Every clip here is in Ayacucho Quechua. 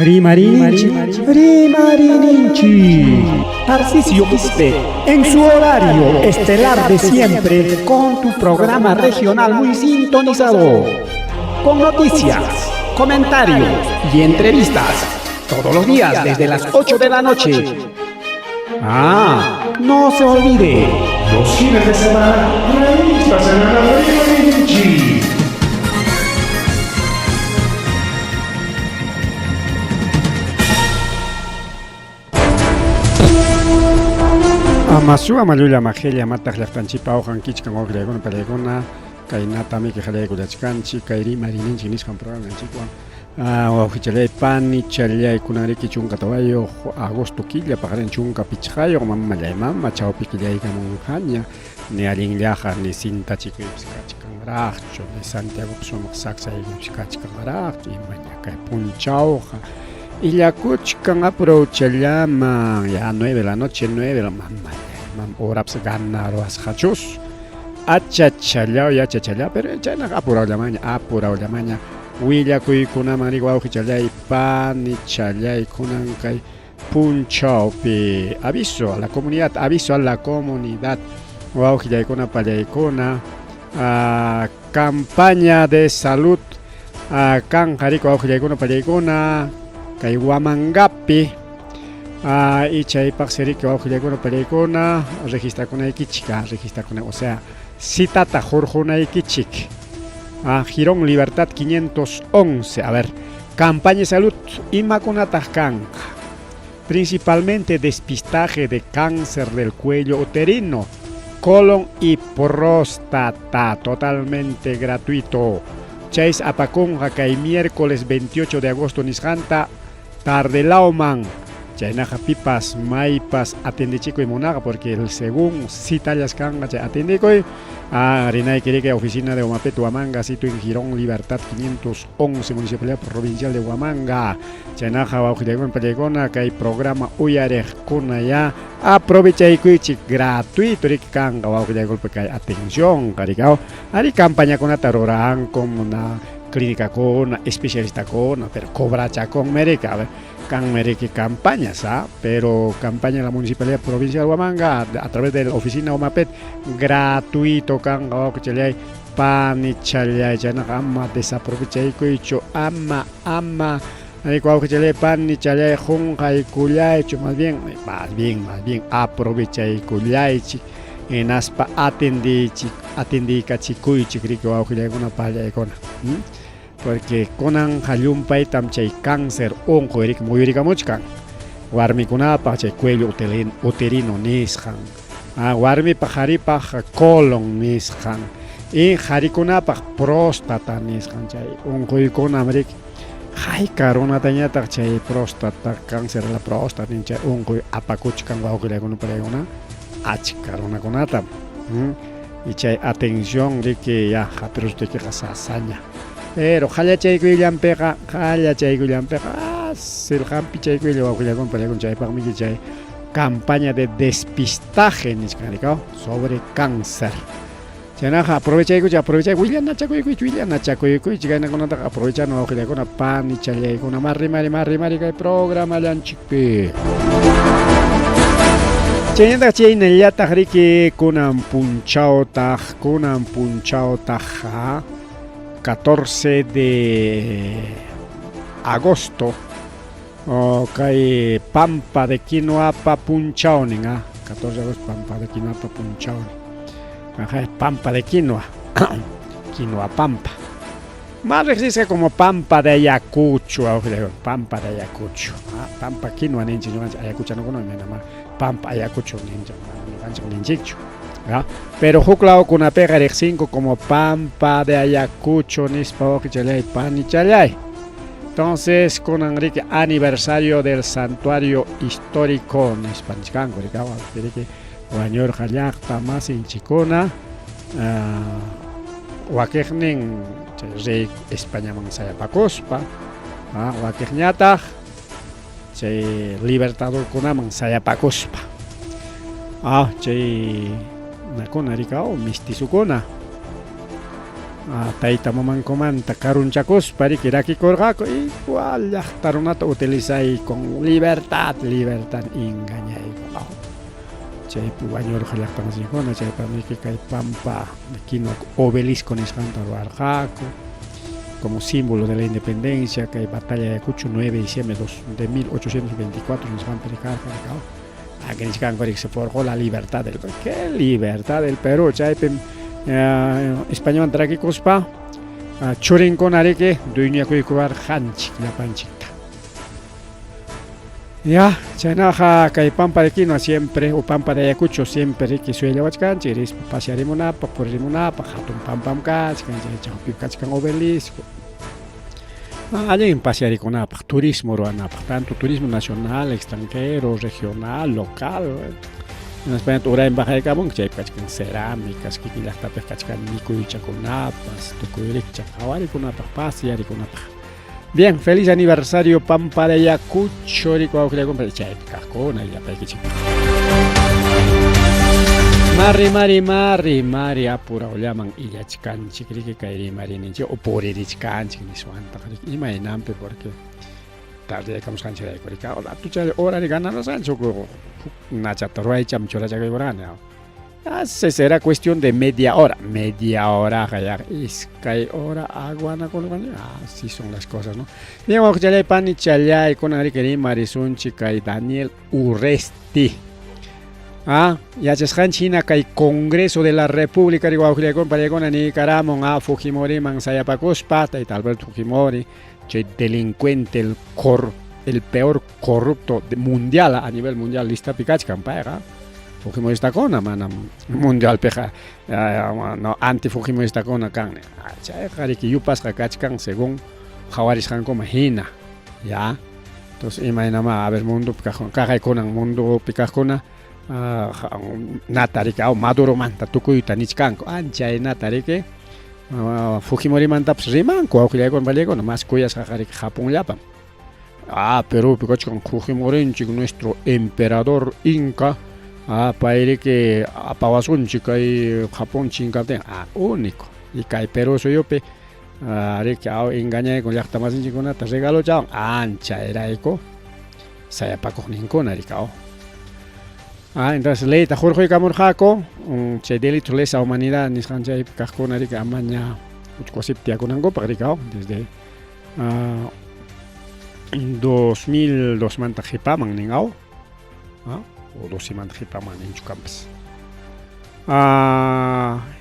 Rimarininchik, rimarininchik. Tarcisio Quispe, en su horario estelar de siempre, con tu programa regional muy sintonizado. Con noticias, comentarios y entrevistas. Todos los días desde las 8 de la noche. Ah, no se olvide. Los fines de semana, revista semanal Rimarininchik. Amasua mallulla majella mataq llaqtanchikpa awqan kichkan wawqillaykuna palaykuna kaynatami qillqallaykullachkanchik kay rimarininchik nisqan programanchikwan wawqichallay panichallay kunanriki 14 agosto killa paqarin 15 mamallay mama chawpi killaykamunqaña ni allinllaqa ni sintachikuypis kachkanraqchu ni Santiagopi sumaq saksaypis kachkanraqchu imaña kay punchawqa illakuchkan apurowchallaman ya 9 de la noche 9 de la mamallay mama horapas ganaruwasqachus achachallaw yachachallaw pero chaynaqa apurawllamaña apurawllamaña willakuykunaman rik wawqichallay panichallay kunan kay punchawpi aviso a la comunidad aviso a la comunidad wawqillaykuna pallaykuna campaña de salud kanqa rik wawqillaykuna pallaykuna kay Huamangapi y chaypaqsi riki wawqillaykuna pallaykuna registrakunaykichik registrakuna o sea citata hurqunaykichik Jirón Libertad 511 a ver campaña de salud imakunataq kanqa principalmente despistaje de cáncer del cuello uterino, colon y próstata, totalmente gratuito. Chaysi apakunqa kay miércoles 28 de agosto nisqanta tardelawman. Chaynaqa pipas maypas atendechikuy munaqa porque el según citallas kanqa chay atendekuy rinayki riki oficina de Omapet Huamanga sitio en Jirón Libertad 511 Municipalidad Provincial de Huamanga. Chaynaqa wawqillaykuna pallaykuna kay programa uyariqkuna ya aprovechaykuychik gratuito riki kanqa wawqillaykunapi kay atención riki ari campañakunata ruranku na clínicakuna especialistakuna pero cobrachakunmi riki a ver kanmi riki campañas pero campaña de la Municipalidad Provincial de Huamanga a través de la oficina Omapet gratuito kanqa wawqichallay panichallay chaynaqa ama desaprovechaykuychu ama ama wawqichallay panichallay qunqaykullaychu más bien más bien más bien aprovechaykullaychik hinaspa atendiychik atendiykachikuychik riki wawqillaykuna pallaykuna porque kunanqa llumpaytam chay cáncer unquy riki muyurikamuchkan warmikunapaq chay cuello uterino nisqan warmipaq qharipaq colon nisqan y qharikunapaq próstata nisqan chay unquykunam riki hayka runatañataq chay próstata cáncer de la próstata chay unquy apakuchkan wawqillaykuna pallaykuna achka runakunatam y chay atención riki ya hapirusuptikiqa sasaña pero qhallachaykuyllanpiqa qhallachaykuyllanpiqa fácil hampichaykuylla wawqillaykuna pallaykuna chaypaqmi chay campaña de despistaje nichkan rikaw sobre cáncer chaynaqa aprovechaykuchik aprovechay willanachakuykuchik willanachakuykuchik kaynakunataqa aprovechana wawqillaykuna panichallaykuna marrimari marrimari kay programallanchikpi chaynataq chaynallataq riki kunan punchawtaq kunan punchawtaq 14 de agosto kay Pampa de Quinoapa punchawnin 14 de agosto Pampa de Quinoapa punchawnin Pampa de Quinoa Quinoa Pampa más riqsisqa como Pampa de Ayacucho Pampa de Ayacucho Pampa Quinoa ninchik ñuqanchik ayacuchanukuna Pampa Ayacucho ninchik ñuqanchik ninchikchu pero huk lawkunapiqa riqsinku como Pampa de Ayacucho nispa wawqichallay panichallay. Entonces kunan riki aniversario del santuario histórico nispa nichkanku riki wañurqa llaqta masinchikuna wakiqnin chay rey Españaman sayapakuspa wakiqñataq chay libertadorkunaman sayapakuspa chay nakuna rikaw mestizokuna. Tayta mamankumanta karunchakuspa riki rakikurqaku, igual llaqta runata utilizay con libertad, libertad engañayku. Chaypi wañurqa llaqta masinkuna, chaypamiki kay pampa quinua obelisco nisqanta ruwarqaku como símbolo de la independencia, kay batalla de Ayacucho 9 de diciembre de 1824 nisqanpi rikarqa. Aquí nichkanku riki se forjó la libertad del Perú. ¿Qué libertad del Perú? Chaypim Españaman rakikuspa churinkuna riki dueñakuykuwarqanchik llapanchikta. Ya, chaynaqa kay Pampa de Quinua siempre, o Pampa de Ayacucho siempre riki suyallawachkanchik, rispa pasearimunapaq, puririmunapaq, hatun pampam kachkan, chay chawpipi kachkan obelisco. Allin pasearikunapaq, turismo ruwanapaq, tanto turismo nacional, extranjero, regional, local. Hinaspa urayman bajaykamunki, chaypi kachkan cerámicas, kikin llaqtapiq kachkan mikuychakunapas, tukuy rikchaq qhawarikunapaq, pasearikunapaq. Bien, feliz aniversario Pampa de Ayacucho, rico wawqillakuna, chaypi kaqkuna llapaykichikpaq. Mari, mari, mari, mari apurawllaman illachkanchik, riki kay rimariyninchik o puririchkanchik niswantaq, riki imaynanpi, porque tardeyakamusqanchikrayku, riki ratucha hora ganarusqanchik huk nachata ruwaycham churachakuykurqani. Ese será cuestión de media hora. Media hora, ya iskay hora aguanakurqani. Así son las cosas, ¿no? Bien, wawqichalay, panichalay, kunan riki rimarisunchik kay Daniel Urresti. Yachasqanchik hina kay Congreso de la República riki wawqillaykuna panillaykuna niykaramun Fujimoriman sayapakuspa, tayta Alberto Fujimori, chay delincuente, el peor corrupto mundial, a nivel mundial listapi kachkan payqa. Fujimoristakuna manam mundialpiqa no anti-Fujimoristakuna kan. Chayqa riki yupasqa kachkan según qhawarisqankuman hina, ya. Entonces imaynamá, a ver, mundopi kaqkuna, kaqaykunan mundopi kaqkuna nata riki Maduromanta tukuyta nichkanku, anchaynata riki Fujimorimantapas rimanku wawqillaykuna panillaykuna, mas kuyasqaqa riki Japonllapam. Perupi kachkan Fujimorinchik, nuestro emperador inca, pay riki apawasunchik kay Japón chinkaptin, único. Y kay Perú suyupi riki engañayku llaqta masinchikkunata regalochawan, anchayrayku sayapakuqninkuna riki. Entonces leyta hurquykamurqaku, chay delito lesa humanidad nisqan chaypi kaqkuna riki amaña uchku wasipi tiyakunankupaq riki, desde 2002 manta qhipaman nin o 12 manta qhipaman ninchu kanpas.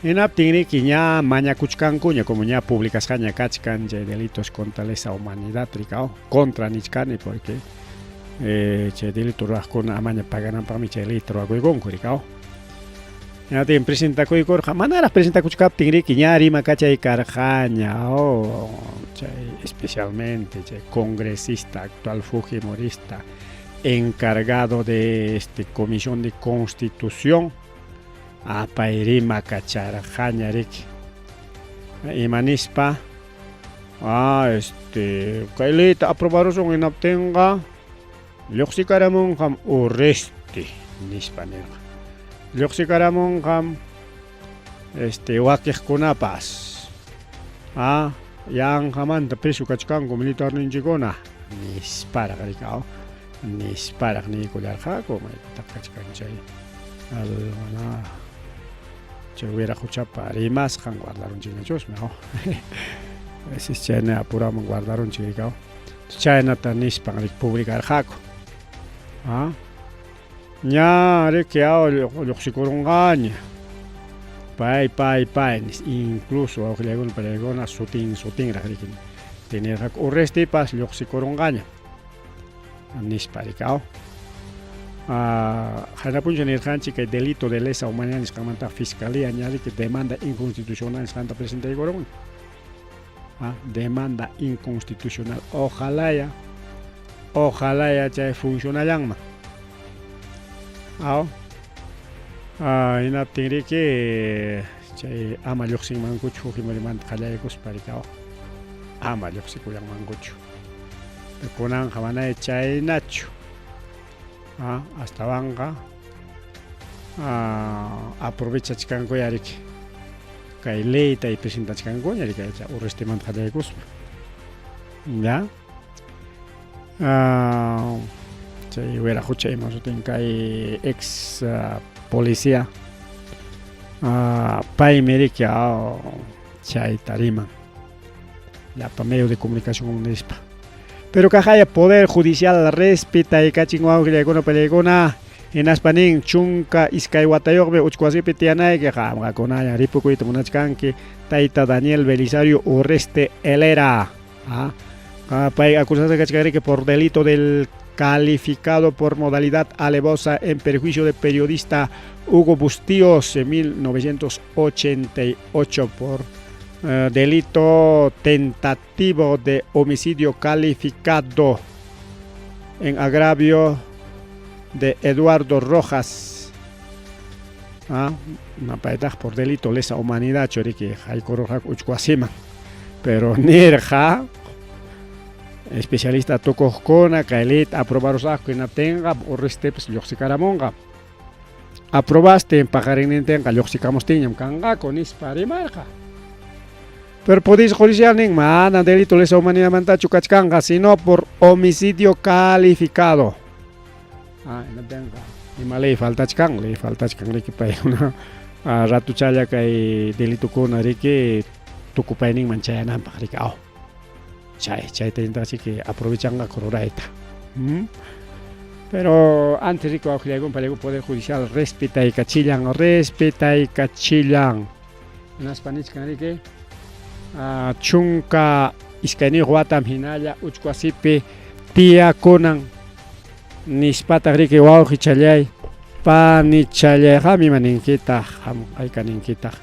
Hinaptin riki ña mañakuchkankuña, como ña publicasqaña kachkan chay delitos contra lesa humanidad riki, contra nichkani porque chay delito ruwaqkuna amaña pagananpaqmi chay leyta ruwakuykunku riki. Hinaptin presentakuykurqa, manaraq presentakuchkaptin riki ña rimakachay karqaña, chay especialmente chay congresista actual fujimorista encargado de este comisión de constitución, pay rimakacharqaña riki. Imanispa, kay leyta aprobarusun hinaptinqa lluqsikaramunqam Urresti nispa nirqa. Lluqsikaramunqam wakiqkunapas. Yanqamanta preso kachkanku militarninchikkuna nisparaq riki, nisparaq niykullarqaku, maypitaq kachkan chay chay wiraquchapa rimasqan guardarunchikñachusmi, veces chayna apuraman guardarunchik riki. Chaynata nispan riki publicarqaku. Ña riki lluqsikurunqaña. Pay, pay, pay, incluso wawqillaykuna panillaykuna sutin sutinraq riki tinirqaku Urrestipas lluqsikurunqaña nispa riki. Qayna punchaw nirqanchik kay delito de lesa humanidad nisqanmanta fiscalía ña riki demanda inconstitucional nisqanta presentaykurun. Demanda inconstitucional. Ojalá ya, ojalá ya chay funcionallanman. Hinaptin riki chay ama lluqsinmankuchu Fujimorimanta qallaykuspa riki, ama lluqsikullanmankuchu. Kunanqa manaya chaynachu. Astawanqa aprovechachkanku ya riki. Kay leyta presentachkankuña rikaycha Urrestemanta qallaykuspa. Ya. Chay wiraqucha ima sutin kay ex policía paymi riki chayta riman llapa medio de comunicación nispa. Pero kaqaya Poder Judicial respetaykachin wawqillaykuna palaykuna hinaspa nin 12 watayuqmi uchku wasipi tiyanayki qamqa kunallan ripukuyta munachkanki tayta Daniel Belisario Urreste Elera. Pay acusado kachkan por delito del calificado por modalidad alevosa en perjuicio de periodista Hugo Bustíos en 1988 por delito tentativo de homicidio calificado en agravio de Eduardo Rojas. Napaytaq por delito lesa humanidad churiki haykururqaku uchku wasiman. Pero nirqa especialista tukuqkuna kay leyta aprobarusaqku hinaptinqa Urrestepas lluqsikaramunqa. Aprobaste paqarinnintinqa lluqsikamustinñam kanqaku nispa rimarqa. Pero Poder Judicial nin mana delito lesa humanidadmantachu kachkanqa, sino por homicidio calificado. Hinaptinqa ima ley faltachkan, ley faltachkan riki paykuna ratuchalla kay delitukuna riki tukupayninman chayananpaq riki aw. Chay chayta intaqchiki aprovechanqaku rurayta. Pero antes rico wawqillaykuna palaykuna Poder Judicial respetaykachillan, respetaykachillan. Hinaspa nichkan riki 12 watam hinalla uchku wasipi tiyakunan nispataq riki wawqichallay panichallay qam ima ninkitaq, qam hayka ninkitaq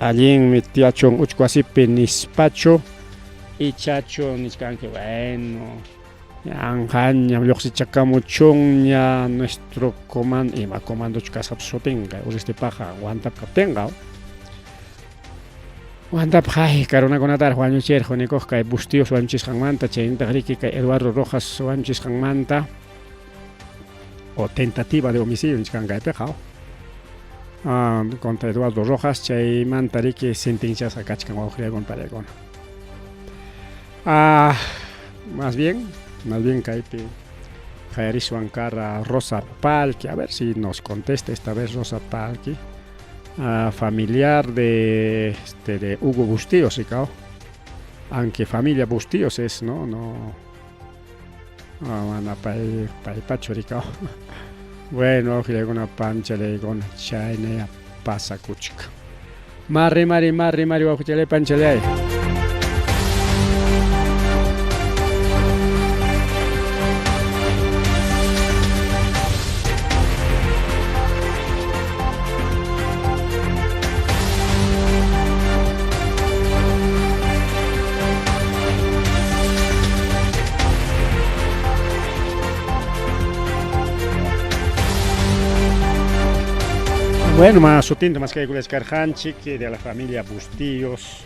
allinmi tiyachun uchku wasipi nispachu ichachu nichkanki bueno yanqañam lluqsichakamuchunña nuestro comando ima comandochu kasqapas sutinqa Urrestepaqa Huantap kaptinqa Huantapaq hayka runakunataraq wañuchirqa unikuq kay Bustíos wañuchisqanmanta chaynataq riki kay Eduardo Rojas wañuchisqanmanta o tentativa de homicidio nichkan kaypiqa contra Eduardo Rojas chaymanta riki sentenciasqa kachkan wawqillaykuna palaykuna. Más bien kaypi qayariswan kara Rosa Palqui, a ver si nos contesta esta vez Rosa Palqui, familiar de de Hugo Bustíos, aunque familia Bustíos es, no, no, mana pay paypachu rikao. Bueno, wawqillaykuna panchalaykuna chaynaya pasakuchka. Marri mari marri mari wawqichalay panchalay. Bueno, más sutinta más que karjanchik de la familia Bustíos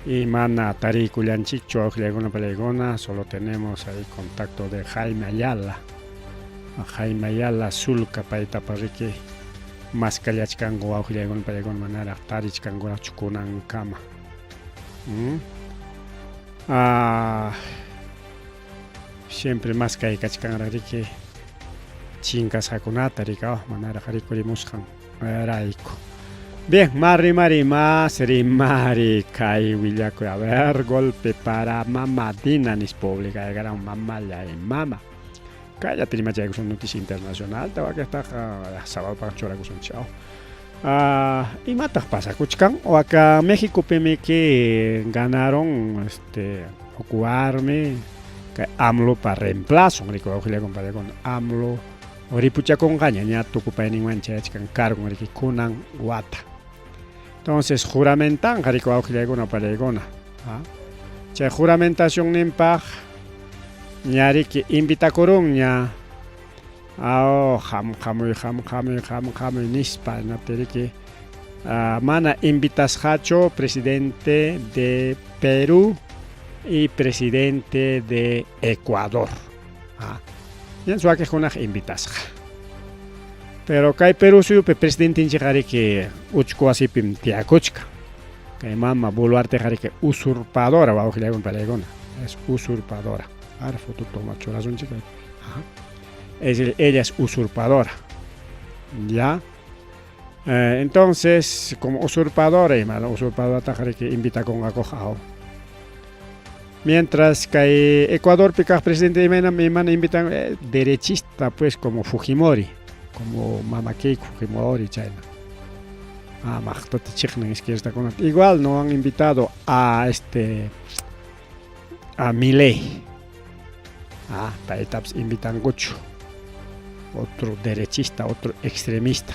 y mana tarikullanchikchu wawqillaykuna palaykuna, solo tenemos ahí contacto de Jaime Ayala. Jaime Ayala sulka paytapa riki maskallachkanku wawqillaykuna palaykuna manaraq tarichkankuraqchu kunankama. Siempre maskaykachkanraq riki chinkasqakunata rikaw manaraq rikurimusqan rayku. Bien, mari mari mas rimari kay willakuy. A ver, golpe para mama Dina nis publica gran mamalla y mama. Cállate rimachaykusun noticia internacional tawakaqtaqa sábado churakusun chao. Imataq pasakuchkan o acá México pimi que ganaron huk warmi kay AMLO pa reemplazo riki wawqillaykuna palaykuna AMLO ripuchakunqaña ña tukupayninwan chayachkan cargon riki kunan wata. Entonces juramentanqa riki wawqillaykuna palaykuna. Chay juramentacionninpaq ña riki invitakurunña ham hamuy ham hamuy ham hamuy nispa hinaptin riki mana invitasqachu presidente de Perú y presidente de Ecuador. Yan suwakiqkunaq invitasqa. Pero kay Perú suyupi presidentenchikqa riki uchku wasipim tiyakuchkan. Kay mama Boluarteqa riki usurpadora wawqillaykuna palaykuna. Es usurpadora. Ahora foto toma churasunchik. Ajá. Es decir, ella es usurpadora. ¿Ya? Entonces, como usurpadora, ima usurpadorataqa riki invitakunqakuqa. Mientras que Ecuadorpi kaq presidente imaynam imana invitan derechista pues como Fujimori, como Mama Keiko Fujimori chayna. Ah, maqtata chiqnin izquierdakunata. Igual no han invitado a este a Milei. Ah, paytapas invitankuchu. Otro derechista, otro extremista.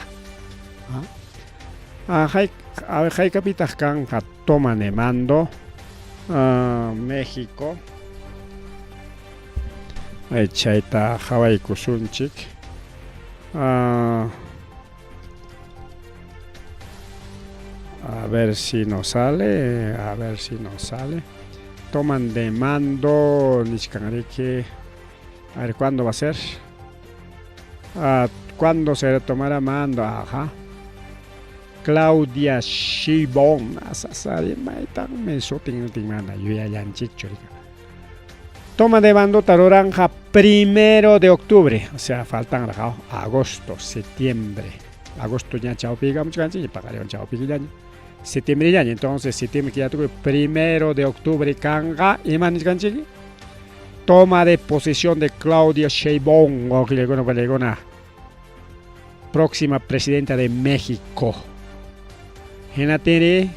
Ah, ah haykapitaq kanqa toma de mando México. Ay, chayta qhawaykusunchik. A ver si nos sale, a ver si nos sale. Toman de mando, nichkanriki. A ver, ¿cuándo va a ser? ¿Cuándo se tomará mando? Ajá. Claudia Sheinbaum. Toma de mando ruranqa 1 de octubre. O sea, faltan agosto, septiembre. Agosto ya chawpiqa muchkanchik, paqariwan chawpikillaña. Septiembre ya, entonces septiembre que ya tuve 1 de octubre kanqa ima nichkanchik. Toma de posesión de Claudia Sheinbaum, próxima presidenta de México. Hinatiri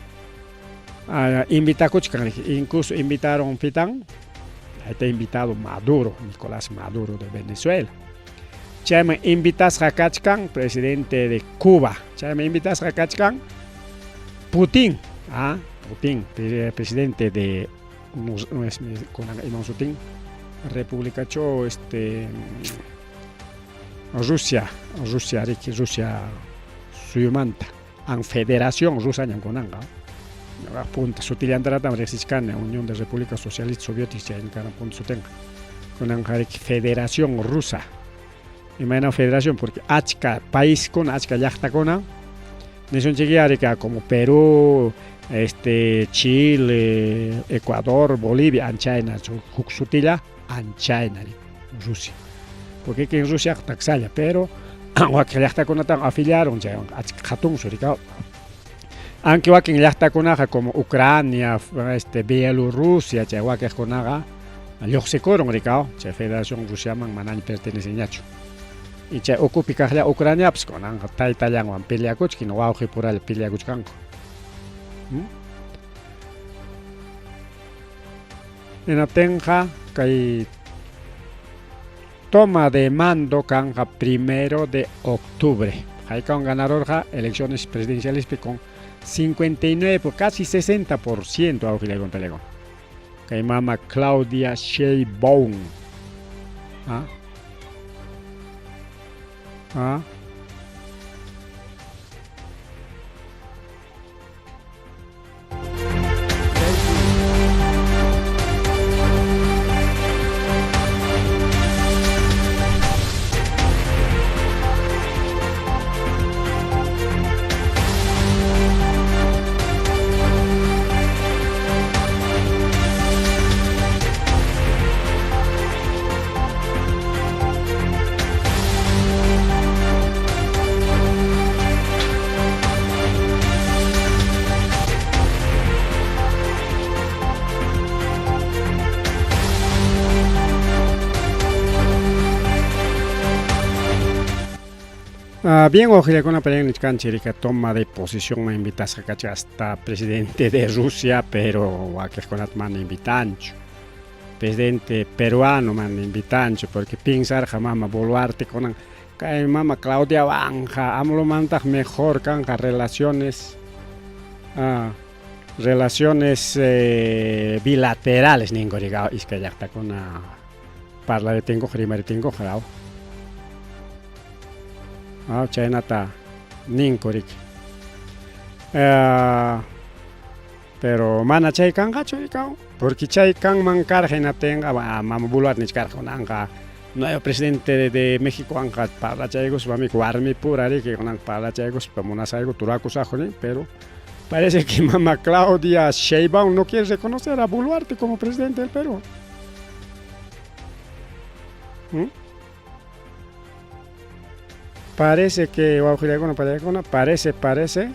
invitakuchkan, incluso invitaron pitan, ahí está invitado Maduro, Nicolás Maduro de Venezuela. Chayman invitasqa kachkan, presidente de Cuba. Chayman invitasqa kachkan, Putin, Putin, presidente de República Cho, Rusia, Rusia, Rusia suyumanta, an Federación Rusa ñankunanqa. Punta sutillantarata riqsichkani Unión de Repúblicas Socialistas Soviéticas chaynkana punta sutinqa. Kunanqa riki Federación Rusa. Imayna federación porque achka paiskuna, achka llaqtakuna nisunchik riki como Perú, Chile, Ecuador, Bolivia, anchayna huk sutilla anchayna Rusia. Porque en Rusia taksalla, pero wakin llaqtakunataqa afiliaron chaywanqa achka hatun surika. Aunque wakin llaqtakunaqa como Ucrania, Bielorrusia, chay wakiqkunaqa lluqsikurun rikaw, chay Federación Rusiaman manaña perteneceñachu. Y chay ukupi kaqlla Ucraniapas kunanqa taytallanwan peleakuchkan, wawqipuralla peleakuchkanku. Hinaptinqa kay toma de mando kanqa 1 de octubre. Haykawan ganarorqa elecciones presidenciales con 59, casi 60% wawqillaykuna palaykuna. Kay mama Claudia Sheinbaum. ¿Ah? ¿Ah? Bien, wawqillaykuna palaykuna nichkanchik toma de posición ma invitasqa kachka hasta presidente de Rusia, pero wakiqkunata mana invitanchu. Presidente peruano mana invitanchu, porque pinsarqa mama Boluarte kunan kay mama Claudia wanja AMLOmantaq mejor kanqa relaciones relaciones bilaterales ninku rika iskay llaqtakuna parlaritinkuqa rimaritinkuqa. Chaynata ninku riki. Pero mana chay kanqachu rikaw, porque chay kanman karqa hinaptinqa mama Boluarte nichkarqa kunanqa nuevo presidente de México anqa parlachaykuspa warmipura riki kunanqa parlachaykuspa munasayku turakusaqku nin, pero Parece que mamá Claudia Sheinbaum no quiere reconocer a Boluarte como presidente del Perú. ¿Mm? Parece que parece, parece,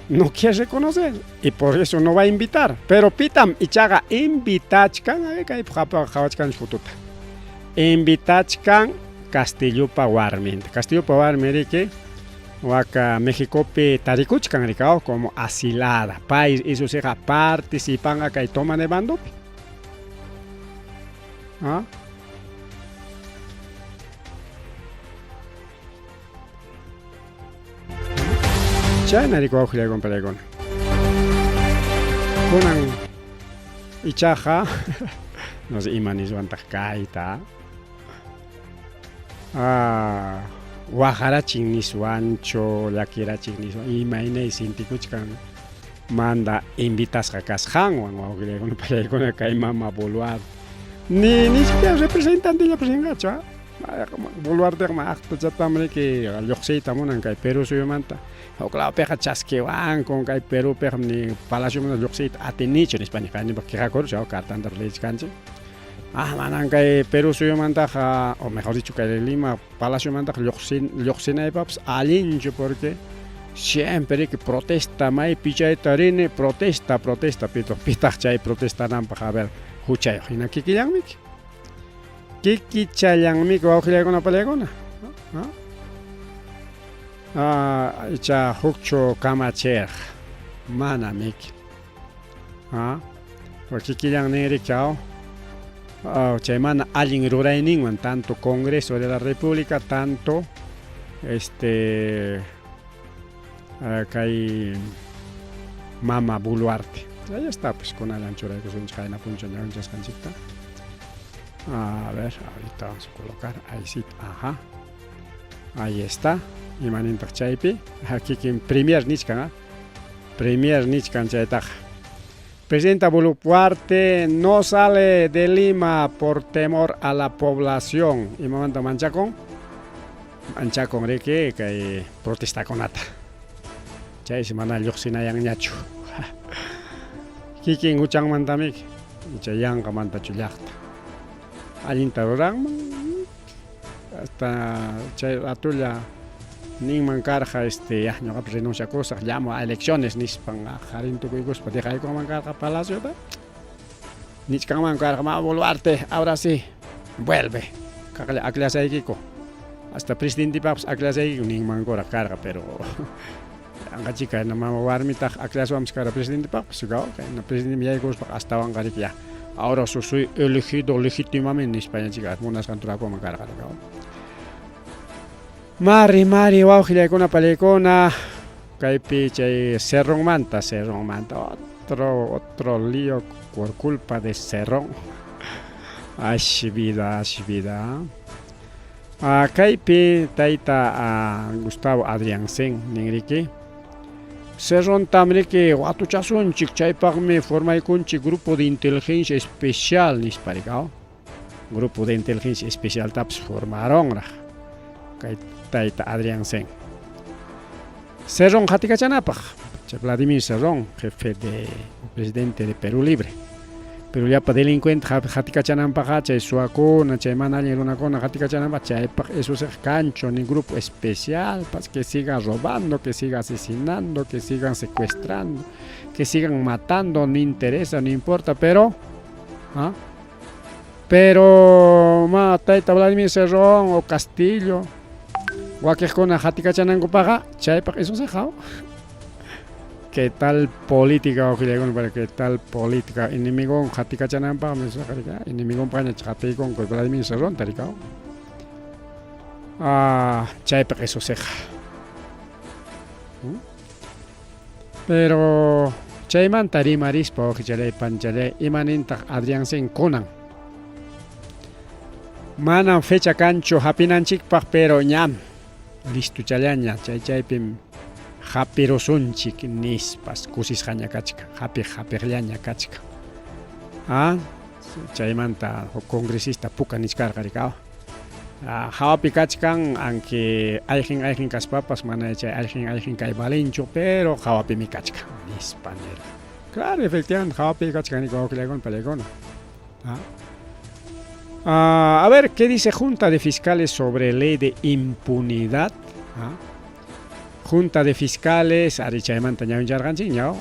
no quiere reconocer y por eso no va a invitar. Pero pitam ichaqa invitachkan, qhawachkan fotuta. Invitachkan Castillopa warminta. Castillopa warmi riki waka Mexicopi tarikuchkan rikao como asilada. Pay isusiqa participanqa kay toma de bandopi. ¿Ah? Chayna riki wawqillaykuna palaykuna. Kunan ichaqa no sé ima niswantaq kayta. Ah, waqarachin niswanchu, llakirachin niswan, imaynay sintikuchkan manda invitasqa kasqanwan wawqillaykuna palaykuna kay mama Boluarte. Ni ni siquiera representantella rinqachu, ah. Boluarteqa aqtachatam riki lluqsiyta munan kay Perú suyumanta. Huk lawpiqa chaskiwanku kay Perúpiqa ni palaciomanta lluqsiyta atinichu nispa niqanipaq quejakurusha cartanta leyichkanchik. Ah, manan kay Perú suyumantaqa, o mejor dicho, kay Lima palaciomantaqa lluqsinaypaqpas allinchu porque siempre riki protesta maypi chayta rini protesta, protesta, pitaq chay protestananpaq a ver huchayuq hina kikillanmiki. Kikichallanmiki wawqillaykuna palaykuna. Ah, icha hukchu kamachirqa mana miki. Ah, kikillan nin riki chay mana allin rurayninwan tanto Congreso de la República tanto este kay mama Boluarte. Ahí está pues kunallan churaykusunchik qayna punchaw ñawinchasqanchikta. A ver, ahorita vamos a colocar ahí sí, ajá. Ahí está. Imanintaq chaypi? Kikin premier nichkan, Premier nichkan chaytaqa. Presidenta Boluarte no sale de Lima por temor a la población. Imamanta manchakun? Manchakun riki kay protestakunata. Chaysi mana lluqsinayanñachu. Kikin huchanmantamiki icha yanqamantachu llaqta. Allinta ruranman hasta chay ratulla ninman karqa este ya ñuqapas renunciakusaq llamo a elecciones nispan qarin tukuykuspa dejaykunman karqa palaciota. Nichkanman karqa ma Boluarte ahora sí vuelve aklasaykiku hasta presidentepaqpas aklasaykiku ninmankuraq karqa pero yanqachika mama warmitaq aklaswanpas karqa presidentepaqpas kayna presidente yaykuspa astawanqa riki ya ahora soy elegido legítimamente nispañachika munasqanta rurakunman karqa. Mari, mari, wawqillaykuna palaykuna kaypi chay Cerrónmanta, Cerrónmanta otro, otro lío por culpa de Cerrón. Ash vida, ash vida. Ah, kaypi tayta Gustavo Adrianzen ninriki. Cerróntam riki watuchasunchik chaypaqmi formaykunchik grupo de inteligencia especial nispa rikaw. Grupo de inteligencia especialtapas formaronraq kay tayta Adrianzen. Cerrón qatikachanapaq Vladimir Cerrón, jefe de presidente de Perú Libre. Pero llapa delincuente qatikachananpaqqa chay suwakuna, chay mana allin runakuna qatikachananpaq chaypaq eso es cancho ni grupo especial pas que siga robando, que siga asesinando, que sigan secuestrando, que sigan matando, no interesa, no importa, pero ¿ah? Pero ma tayta Vladimir Cerrón o Castillo wakiqkuna qatikachanankupaqqa chaypaq eso se ¿Qué tal política wawqillaykuna para qué tal política enemigon qatikachananpaqmi enemigonpaqña qatiykunku Vladimir Cerrónta rikaw. Ah, chaypaq eso ceja. Pero chaymanta rimarispa wawqichalay panchalay imanintaq Adrianzen kunan. Manam fecha kanchu hapinanchikpaq pero ñam listuchallaña chay chaypim hapirusunchik nispas kusisqaña kachkan hapiq hapiqllaña kachkan. Ah, chaymanta huk congresista puka nichkarqa rikaw. Hawapi kachkan, aunque ayqin ayqin kaspapas mana chay ayqin ayqin kay valenchu, pero hawapimi kachkan, nispa nirqa. Claro, efectivamente, hawapi kachkan wawqillaykuna palaykuna. A ver, ¿qué dice Junta de Fiscales sobre ley de impunidad? Junta de Fiscales, ari chaymanta ñawincharqanchik ñaw,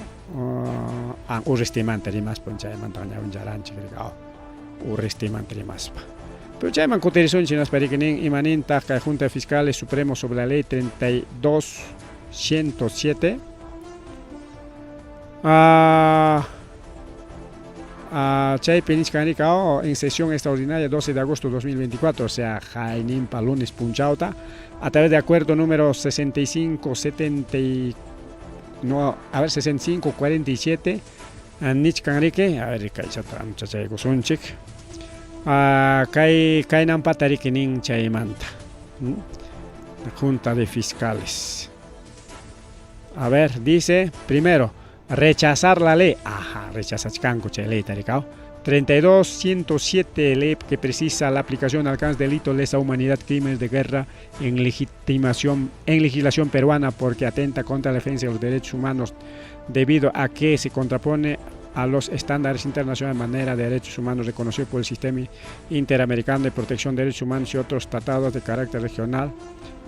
Urristimanta rimaspa chaymanta ñawincharanchik, Urristimanta rimaspa. Pero chayman kutirisunchik hinaspa riki nin imanintaq kay Junta de Fiscales Supremo sobre la Ley 32.107. Chaypi nichkan rika en sesión extraordinaria 12 de agosto de 2024, o sea, jayninpa lunes punchawta, a través de acuerdo número 65 70 y, no, a ver, 65 47, nichkan riki, a ver, kaychata amchachaykusunchik. Kay kaynampata riki nin chaymanta. Junta de Fiscales. A ver, dice, primero, rechazar la ley. Ajá, rechazachkanku chay ley tarikao. 32.107, ley que precisa la aplicación al alcance delito lesa humanidad, crímenes de guerra en legitimación, en legislación peruana, porque atenta contra la defensa de los derechos humanos debido a que se contrapone a los estándares internacionales en manera de derechos humanos reconocido por el Sistema Interamericano de Protección de Derechos Humanos y otros tratados de carácter regional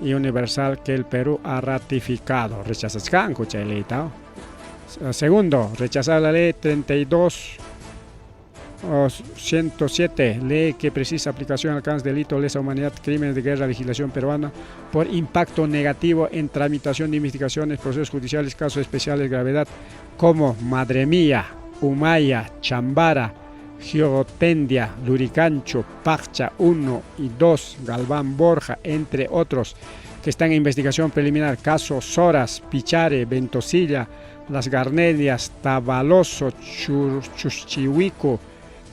y universal que el Perú ha ratificado. Rechazachkanku chay leyta. Segundo, rechazar la ley 32.107, ley que precisa aplicación al alcance delito, lesa humanidad, crímenes de guerra, legislación peruana, por impacto negativo en tramitación de investigaciones, procesos judiciales, casos especiales de gravedad, como Madre Mía, Humaya, Chambara, Geotendia, Luricancho, Paccha 1 y 2, Galván Borja, entre otros, que están en investigación preliminar, casos Soras, Pichare, Ventosilla, Las Garnelias, Tabaloso, Chuschihuico,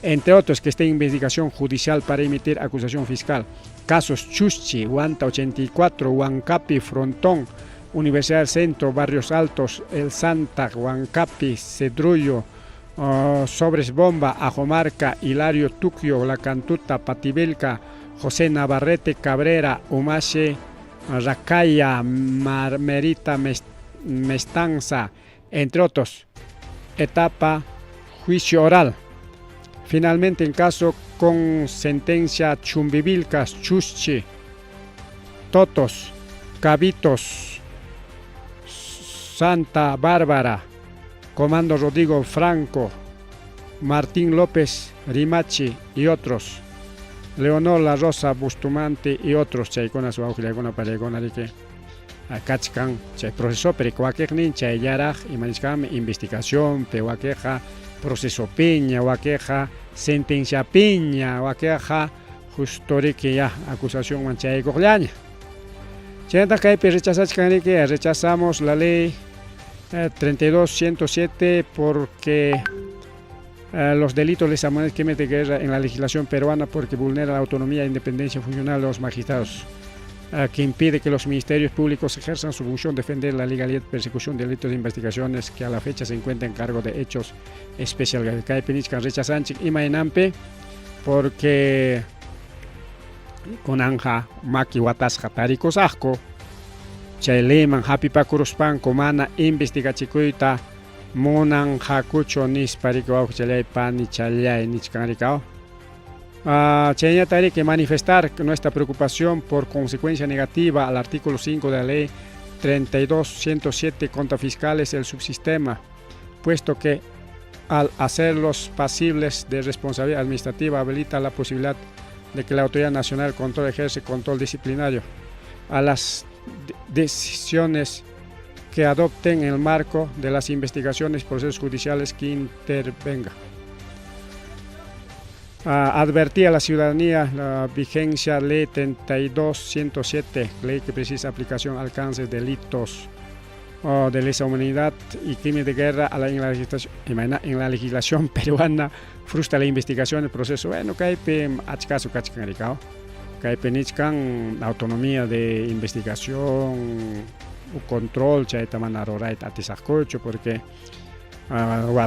entre otros, que estén en investigación judicial para emitir acusación fiscal. Casos Chuschi, Huanta 84, Huancapi, Frontón, Universidad del Centro, Barrios Altos, El Santa, Huancapi, Cedrullo, Sobres Bomba, Ajomarca, Hilario Tuquio, La Cantuta, Pativilca, José Navarrete Cabrera, Humache, Racaya, Marmerita, Mestanza, entre otros. Etapa juicio oral. Finalmente, en caso con sentencia Chumbivilcas, Chuschi, Totos, Cabitos, Santa Bárbara, Comando Rodrigo Franco, Martín López Rimachi y otros. Leonor La Rosa Bustamante y otros. Chaykuna wawqillaykuna panillaykuna riki kachkan chay proceso, pero wakiqnin chayllaraq imanishkanmi investigación, pe wakiqa proceso piña, wakiqa sentencia piña, wakiqa justo riki ya acusación chaykuqllaña. Chaynataq kaypi rechazachkan riki, rechazamos la ley 32.107 porque los delitos lesa humanidad, crímenes de guerra en la legislación peruana, porque vulnera la autonomía e independencia funcional de los magistrados, que impide que los ministerios públicos ejerzan su función de defender la legalidad, persecución de delitos de investigaciones que a la fecha se encuentra en cargo de hechos especiales. Kaypi nichkan rechazanchik imaynanpi, porque kunanja maki watasqa tarikusaqku chay leyman hapipakuruspanku mana investigachikuyta munanqakuchu nispa riki wawqichalay panichalay nichkan rikaw. Chayñata riki manifestar nuestra preocupación por consecuencia negativa al artículo 5 de la ley 32.107 contra fiscales del subsistema, puesto que al hacerlos pasibles de responsabilidad administrativa habilita la posibilidad de que la Autoridad Nacional de Control ejerce control disciplinario a las decisiones que adopten en el marco de las investigaciones y procesos judiciales que intervenga. Advertí a la ciudadanía la vigencia ley 32.107, ley que precisa aplicación alcance delitos de lesa humanidad y crimen de guerra a la, en, la legislación, en la legislación peruana, frustra la investigación, el proceso. Bueno, kaypi achkasu kachkan rikao. Kaypi nichkan autonomía de investigación, control, chayta mana rurayta atisaqkuchu, porque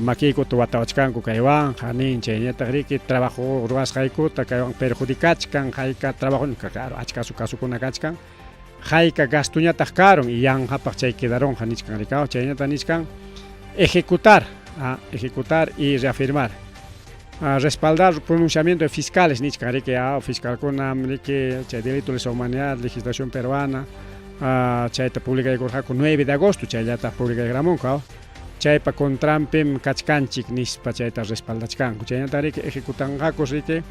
Makiykuta watawachkanku kaywanqa nin chayñataq riki trabajo ruwasqaykuta kaywan perjudicachkan hayka trabajo claro achka kasukuna kachkan hayka gastoñataq karun y yanqapaq chay quedaronqa nichkan rikaw chayñataq nichkan ejecutar ejecutar y reafirmar respaldar pronunciamiento de fiscales nichkan riki fiscalkunam riki chay delito de lesa humanidad legislación peruana chayta publicaykurqaku 9 de agosto chayllataq publicayramunku chaypa contranpim kachkanchik nispa chayta respaldachkanku chaynata riki ejecutanqaku riki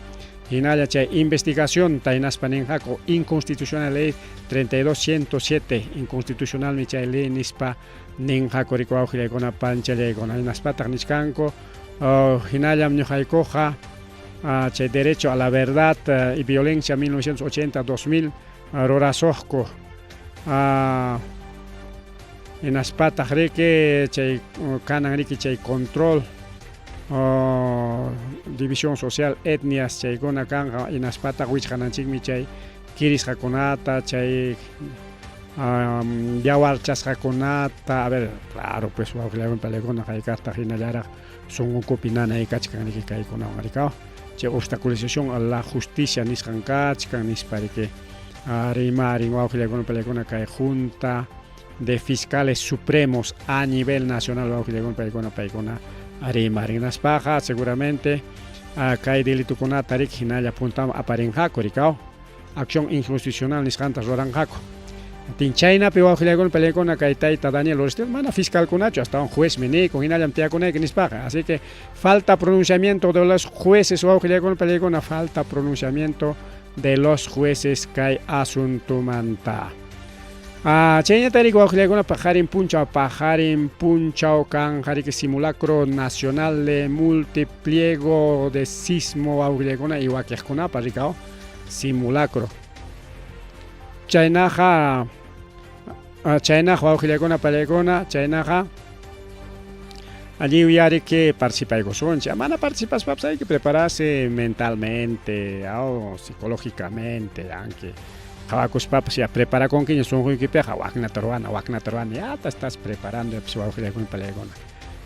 hinalla chay investigacionta hinaspa ninqaku inconstitucional ley 32107 inconstitucionalmi chay ley nispa ninqaku riki wawqillaykuna panchallaykuna hinaspataq nichkanku hinallam ñuqaykuqa chay derecho a la verdad y violencia 1980-2000 rurasuqku hinaspataq riki chay kanan riki chay control división social etnias chaykuna kanqa hinaspataq wichqananchikmi chay kirisqakunata chay yawarchasqakunata a ver claro pues wawqillaykuna palaykuna hayk'aqtaq hinallaraq sunqunkupi nanay kachkan riki kaykunawan rikaw chay obstaculización a la justicia nisqan kachkan nispa riki rimarin wawqillaykuna palaykuna kay junta de fiscales supremos a nivel nacional wawqillaykuna paykuna paykuna rimarin hinaspaqa seguramente kay delitukunata riki hinalla puntaman aparinqaku rikaw acción inconstitucional nisqanta ruranqaku chaynapi wawqillaykuna palaykuna kay tayta Daniel Urresti mana fiscalkunachu astawan juezmi nikun hinallam tiyakunayki nispaqa así que falta pronunciamiento de los jueces wawqillaykuna palaykuna falta pronunciamiento de los jueces kay asuntumanta chayñata riki wawqillaykuna paqarin punchaw kanqa riki simulacro nacional de multipliego de sismo wawqillaykuna y wakiqkunapa rikaw simulacro chaynaqa chaynaqa wawqillaykuna palaykuna chaynaqa lliw riki participaykusunchik mana participaspapas hay que prepararse mentalmente o psicológicamente aunque qhawakuspapas ya preparakunkiña sunquykipiqa waknata ruwana waknata ruwana ya te estás preparando pues wawqillaykuna palaykuna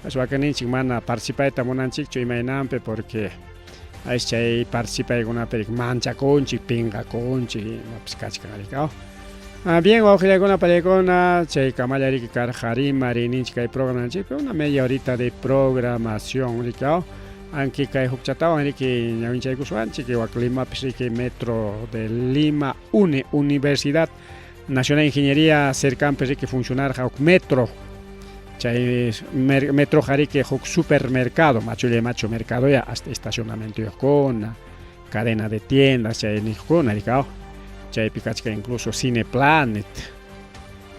pues wakinninchik mana participayta munanchikchu imaynanpi porque ay chay participaykunapi manchakunchik pinqakunchik imapas kachkan rikaw bien wawqillaykuna palaykuna chay kamalla riki karqa rimariyninchik kay programanchikpi una media horita de programación rikaw anki kay hukchatawan riki ñawinchaykuswanchik wak Limapis riki metro de Lima UNE Universidad Nacional de Ingeniería cercanpi riki funcionarqa huk metro chay metroqa riki huk supermercado machulla machu mercado ya hasta estacionamientoyuqkuna cadena de tiendas chay niqkuna rikaw chaypi kachkan incluso Cineplanet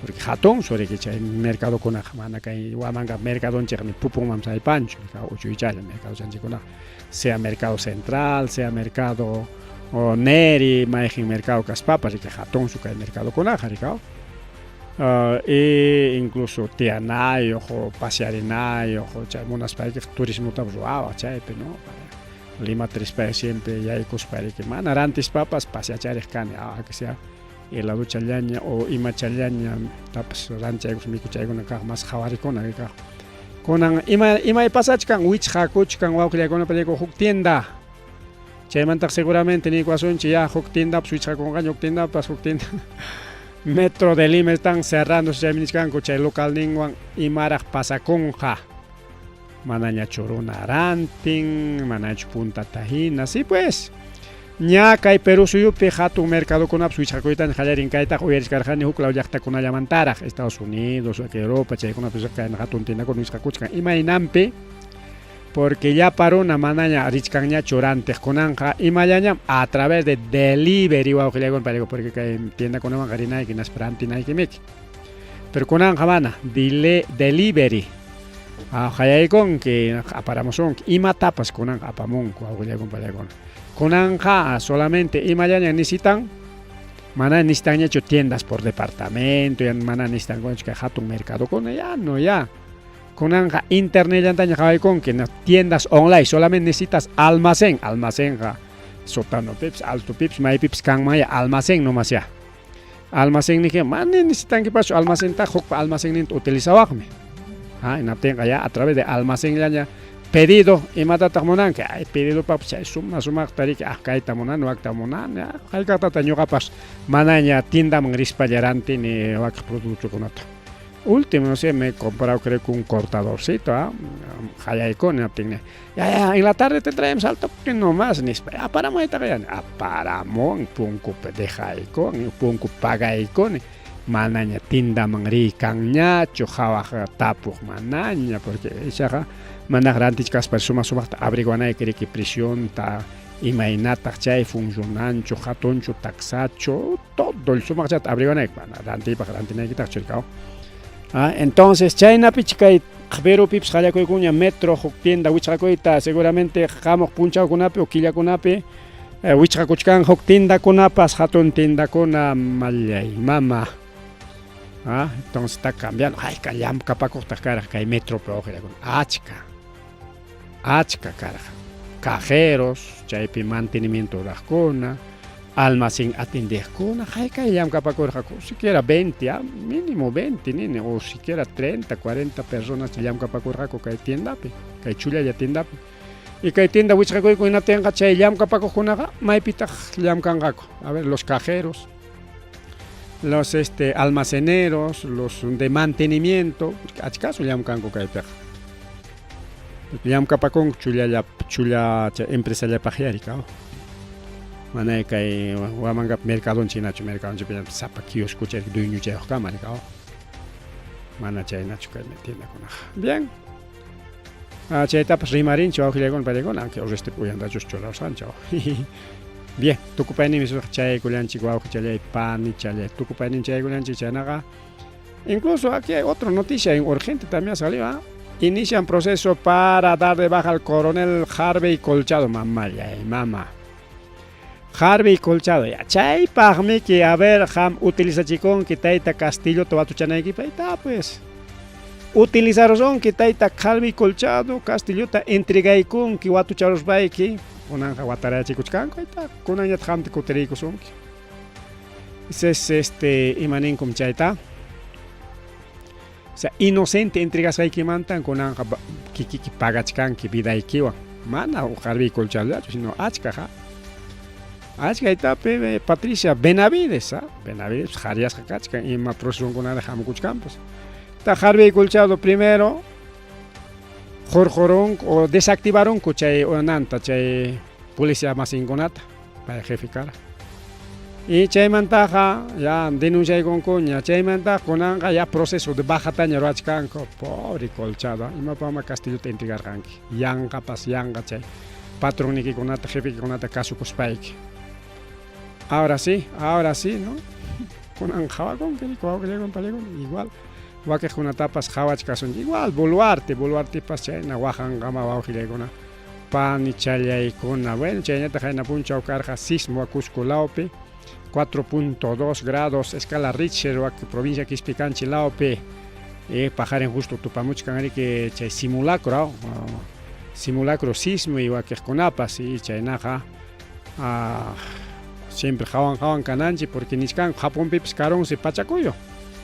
porque hatun riki chay mercadokunaqa mana kay Huamanga mercadonchik ni pupunman saypanchu uchuychalla mercadochanchikkunaqa sea mercado central sea mercado Neri mayqin mercado kaspapas riki hatunsu kay mercadokunaqa rikaw y incluso tiyanayuq o pasearinayuq chay munaspaykiqa turismotapas ruwawaq chaypi no Limata rispayqa siempre yaykuspa riki mana rantispapas paseachariq kani aunque sea heladochallaña o imachallaña tapas ranchaykus mikuchaykuna kaq mas qhawarikuna kaq kunan ima imay pasachkan wichqakuchkan wawqillaykuna palaykuna huk tienda chaymantaq seguramente niykuwasunchik ya huk tiendapas wichqakunqaña huk tiendapas huk tienda Metro de Lima están cerrándose chaymi nichkanku chay localninwan imaraq pasakunqa manañachu runa rantin manachu puntata hina sí pues ña kay Perú suyupi hatun mercadokunapas wichqakuytaña qallarin kaytaqa uyarichkarqani huk law llaqtakunallamantaraq Estados Unidos Europa chaykunapi kay hatun tiendakuna wichqakuchkan imaynanpi porque llapa runa manaña richkanñachu rantiq kunanqa imallañam a través de delivery wawqillaykuna payku porque kay tiendakunamanqa rinayki hinaspa rantinaykimiki pero kunanqa mana delivery qayaykunki aparamusunki imatapas kunanqa apamunku wawqillaykuna palaykuna kunanqa solamente imallaña necesitan mana necesitanñachu tiendas por departamento ya mana necesitankunachu kay hatun mercadokuna ya no ya kunanqa internetllantaña qhawaykunki tiendas online solamente necesitas almacén almacenqa sótanopipas altopipas maypipas kanman ya almacén nomas ya almacén niki mana necesitankipachu almacenta hukpa almacenninta utilizawaqmi. Ah, hinaptinqa ya a través de almacenllaña pedido imatataq munanki? Ay, pedidopaqpas chay suma sumaqta riki, ah, kayta munani, wakta munani, ah, hayk'aqtataq ñuqapas manaña tiendaman rispalla rantini wakaq productokunata. Último, no sé, me he comprado creo que un cortadorcito, ah, qallaykuni hinaptinmi, ya, ya, en la tarde te traemos al toque nomás, nispa, aparamuy ya, aparamun, punkupi dejaykuni, punkupi pagaykuni, manaña tiendaman riy kanñachu, qhawaq tapuq manaña, porque ichaqa manaq rantichkaspa suma sumaqta averiguanayki riki precionta, imaynataq chay funcionanchu, hatunchu, taksachu, todo el sumaqchata averiguanayki, mana rantiypaq rantinaykitaqchu rikaw. Ah, entonces chaynapich kay Perupipis qallakuykuña metro huk tienda wichqakuyta, seguramente hamuq punchawkunapi o killakunapi wichqakuchkan huk tiendakunapas, hatun tiendakuna, mallay mama. Ah, entonces está cambiando. Hayka llamkapakuqtaq karqa kay metropi wawqillakuna, achka. Achka karqa. Cajeros, chaypi mantenimiento ruraqkuna, almacén atendeqkuna, haykay llamkapakurqaku, siquiera 20, ah, mínimo 20 nini, o siquiera 30, 40 personas llamkapakurqaku kay tiendapi, kay chullalla tiendapi. Y kay tienda wichqakuyku hinaptinqa chay llamkapakuqkunaqa maypitaq llamkanqaku. A ver, los cajeros, los almaceneros, los de mantenimiento, achkasu llamkanku kaypiqa. Llamkapakunku chullalla chulla chay empresallapaqyari kaw. Mana kay Huamangapi mercadonchik hinachu, mercadonchikpi sapa kiosco chay dueñochayuqkama rikaw. Mana chaynachu kay tiendakunaqa. Bien. Ah, chaytapas rimarinchik wawqillaykuna paykuna, aunque urrestipi uyantachus churarusqanchik. Bien, tukupayninmi suq chayaykullanchik wawqichallay panichallay, tukupayninmi chayaykullanchik chaynaqa. Incluso aquí hay otra noticia en urgente también salió, ¿ah? Inician proceso para dar de baja al coronel Harvey Colchado. Mamá, ya, mamá. Harvey Colchado, ya. Chaypaqmi que a ver, ham utilizachikunki tayta Castillota watuchanaykipaq, está pues. Utilizarusunki tayta Harvey Colchado, Castillota entregaykunki watucharuspayki, kunanqa watarayachikuchkanku, ahí está, kunanñataq qamta kutiriykusunki. Es imaninkum chayta. O sea, inocente entregasqaykimantan kunanqa kikiki pagachkanki vidaykiwan. Mana Harvey Colchadollachu, sino achka ha. Achka etapi Patricia Benavides, ¿ah? Benavides qhariyasqa kachkan ima procesokunaraq hamukuchkanpas. Ta Harvey Colchado primero hurqurunku o desactivarunku chay unanta chay policía masinkunata, pay jefe kara. Y chaymantaqa ya denunciaykunkuña, chaymantaqa kunanqa ya proceso de bajataña ruwachkanku. Pobre Colchado, imapaqma Castillota entregarqanki. Yanqapas yanqa chay patronnikikunata, jefekikunata kasukuspayki. Ahora sí, ¿no? Kunan qhawakunki, wawqillaykuna panikuna, igual wakiqkunatapas qhawachkasunchik. Igual Boluarte, Boluartepas chayna waqanqama wawqillaykuna panichallaykuna. Bueno, chaynataq hayna punchaw karqa sismo Cusco lawpi, 4.2 grados escala Richter, provincia Quispicanchi lawpi, paqarin justo tupamuchkan riki chay simulacro, simulacro sismo y wakiqkunapas, y chaynaqa siempre hawan hawan kananchik porque nichkanku Japonpipas karunsi pachakuyo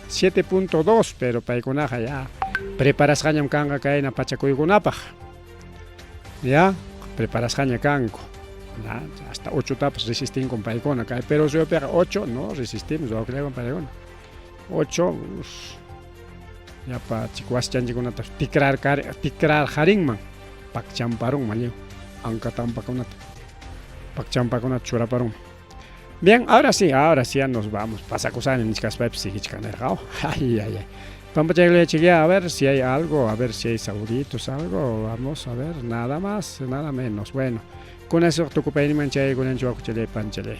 7.2, pero paykunaqa ya preparasqañam kanqa kayna pachakuykunapaq. Ya, preparasqaña kanku. Hasta 8 tapas resistinkum paykuna. Kay Perú suyupiqa 8 no resistimos, wawqillaykuna paykuna. 8 llapa chik wasichanchikkunata tikrar tikrarqarinman, pakchamparunman lliw anka tampakunata. Pakchampakunata churaparunman. Bien, ahora sí ya nos vamos. Pasakusani nichkaspaypas sigichkanirqa. Ay, ay, ay. Pampachaykullachikya, a ver si hay algo, a ver si hay saluditos, algo, vamos a ver, nada más, nada menos. Bueno, con eso tukupayninman chayaykunanchik wawqichallay panichalay.